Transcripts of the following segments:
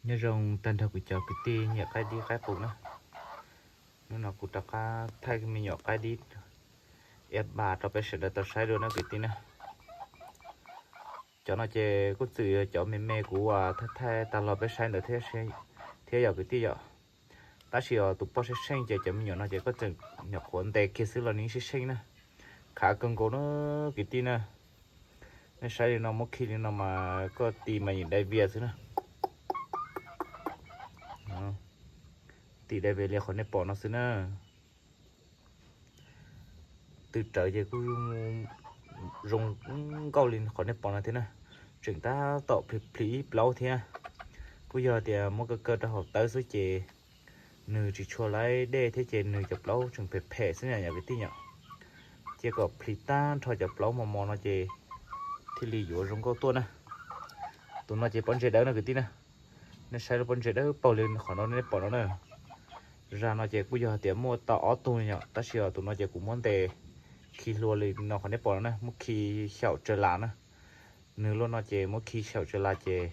Nyob zoo tag nrho kuv cov kwv tij nyiam qaib dib qaib qus na. Hnub no kuv rov qab thaij me nyuam qaib dib ib pas rau peb sawv daws tau saib dua na kwv tij na. Cov no ces kuj txwm yog cov me me kuv thaij thaij tag los peb saib ntawd thiab yom kwv tij yom. Tab sis os tus poj seej seej ces cov me nyuam no ces koj tseem nyuam qhuav ntes kiag xwb los nws seej seej na. Khav kawg nkaus na kwv tij na. Nej saib li no muab khi li no mas koj ti mas yeej dai vias xwb na. Ti dai vias li qhov nej pom no xwb na. Tw rawv ces kuj zoo nkauj li qhov nej pom no thiab na. Tseem tab tom plhis plhis ib plaub thiab. Kuj yog tias muab kaw kaw rau hauv tawb xwb ces nws tsis tshua laib dej thiab ces nws cov plaub tseem phem phem xwb na yom kwv tij yom. Cia kom plhis tag nrho cov plaub mos mos no ces thiaj li yuav zoo nkauj tuaj na. Tus no ces pob ntseg dawb no kwv tij na. Nej saib lub pob ntseg dawb paug li qhov no nej pom no na. Zag no ces kuj yog hais tias muaj tau ob tug yom, tab sis tus no ces kuv muab ntes khi hlua li no qhov nej pom no na, muab khi xyaum tsawg las na. Nws luaj no ces muab khi xyaum tsawg las ces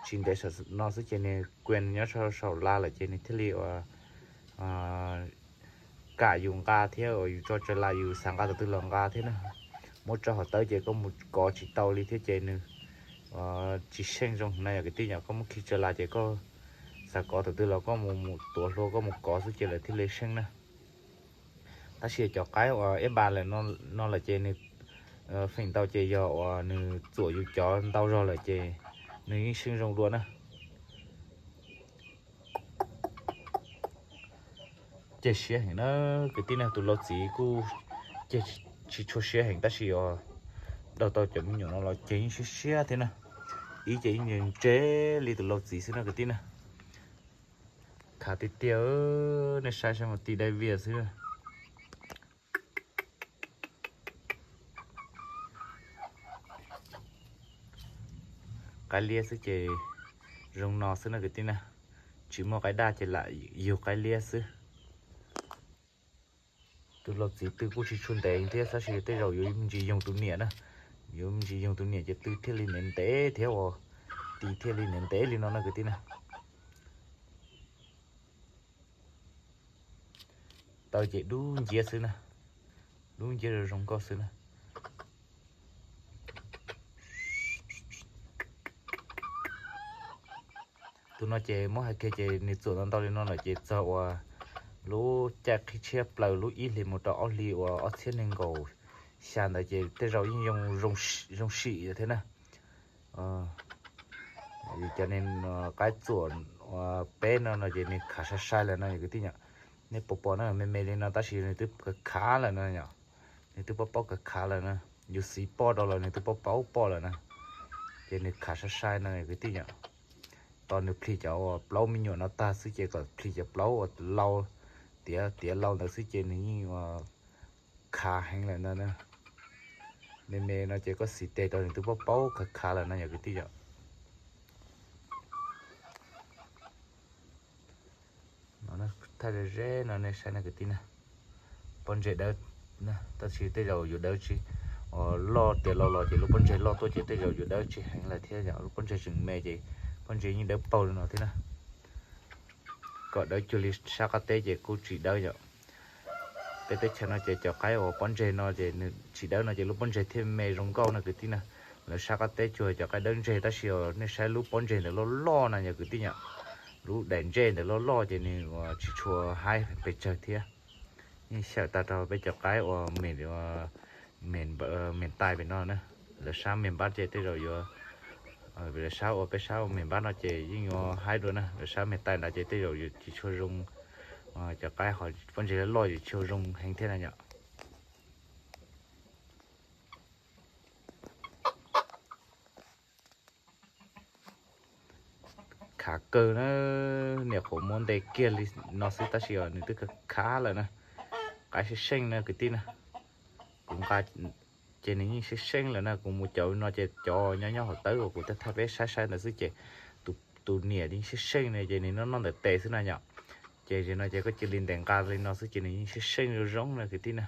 tsis ntev no xwb ces nws kues nyob saum las lawm ces nws thiaj li ua kam yus nqa thiab uas yus tso tsawg las yus xav nqa tus twg los nqa thiab na. Muab tso hauv tawb ces koj mus kov tsis tau li thiab ces nws tsis seej zoo na yom kwv tij yom. Koj muab khi tsawg las ces koj xav kov tus twg los koj mus mus tuav hlua koj mus kov xwb ces lawv thiaj li seej na. Tab sis cov qaib uas ib pas lawm no lawm ces nws feem ntau ces yog uas nws txuam yus cov ntau zog lawm ces nws yeej seej zoo dua na. Ceg siab heev na kwv tij na, tus lau txiv kuj ceg tsis tshua siab heev tab sis os, daug tau cov me nyuam no los ceg yeej siab siab thiab na. Ib ces yeej ntse li tus lau txiv xwb na kwv tij na. Khav tiag tiag, nej saib saib mas ti dai vias xwb. Qaib liab xwb ces zoo no xwb na kwv tij na. Tsis muaj qaib daj ces lam yug qaib liab xwb. Tus lau txiv tw kuj tsis tshua ntev thiab tab sis tej zaum yuav me ntsis yoog tus niam na. Yuav me ntsis yoog tus niam ces tw thiaj li ntev ntev thiab uas ti thiaj li ntev ntev li no na kwv tij na. Taw ces dub nciab xwb na, dub nciab zoo zoo nkauj xwb na. Tus no ces muab hais kiag ces nws txuam ntau ntau li no lawm ces txog uas lub caij qhib tshiab plaws lub ib hlis mus rau ob hlis uas ob txhiab nees nkaum xya ntawd ces tej zaum yeej zoo sim thiab na. Cov niag qaib txuam peb no no ces nws khav sai sai lawm no kwv tij yom. Nej puas pom na, me me li no tab sis nws twb khav khav lawm no yom. Nws twb paub paub khav khav lawm na. Yus xiv poj rau los nws twb paub paub poj lawm na. Ces nws khav sai sai no kwv tij yom. Tos nws plhis cov uas plaub me nyuam no tag xwb ces kom plhis cov plaub uas lau, tiav tiav lau ntawd xwb ces nws yeej khav heev lawm no. Me me no ces koj xiv tes rau nws twb paub paub khav khav lawm no yom kwv tij yom. Thaij ze ze no nej saib na kwv tij na. Pob ntseg dawb, tab sis tej zaum yuav dawb tsis, loj tiav lau los ces lub pob ntseg loj tuaj ces tej zaum yuav dawb tsis heev lawm thiab yom. Lub pob ntseg tseem me ces pob ntseg yeej dawb paug li no thiab na. Kom dawb cuag li sab qab teb ces kuj tsis dawb yom. Peb teb chaws no ces cov qaib uas pob ntseg no ces nws tsis dawb no ces lub pob ntseg thiaj me zoo nkauj no kwv tij na. Lawv sab qab teb cuag cov qaib dawb ntseg tab sis nej saib lub pob ntseg ntawd loj loj na yom kwv tij yom. Lub daim ntsej ntawd loj loj ces nws tsis tshua haib pes tsawg thiab. Yeej xyaum tag rau peb cov qaib uas me ntais pem no na. Lawv sab me npab ces tej zaum yuav, lawv sab uas peb sab me npab no ces yeej yuav haib dua na. Lawv sab me ntais ntawd ces tej zaum yuav tsis tshua zoo, cov qaib qhov pob ntseg loj yuav tsis tshua zoo heev thiab na yom. Khav kawg na, niam qhuav muab ntes kiag li no xwb tab sis os nws twb khav khav lawm na. Qaib seej seej na kwv tij na. Kuv nqa ces nws yeej seej seej lawm na, kuv mus cov no ces cov nyob nyob hauv tawb uas kuv thaij thaij peb saib saib ntawd xwb ces tus niam yeej seej seej na ces nws noj noj ntawm tes xwb na yom. Ces zaum no ces koj cia li ntes nqa li no xwb ces nws yeej seej seej zoo zoo na kwv tij na.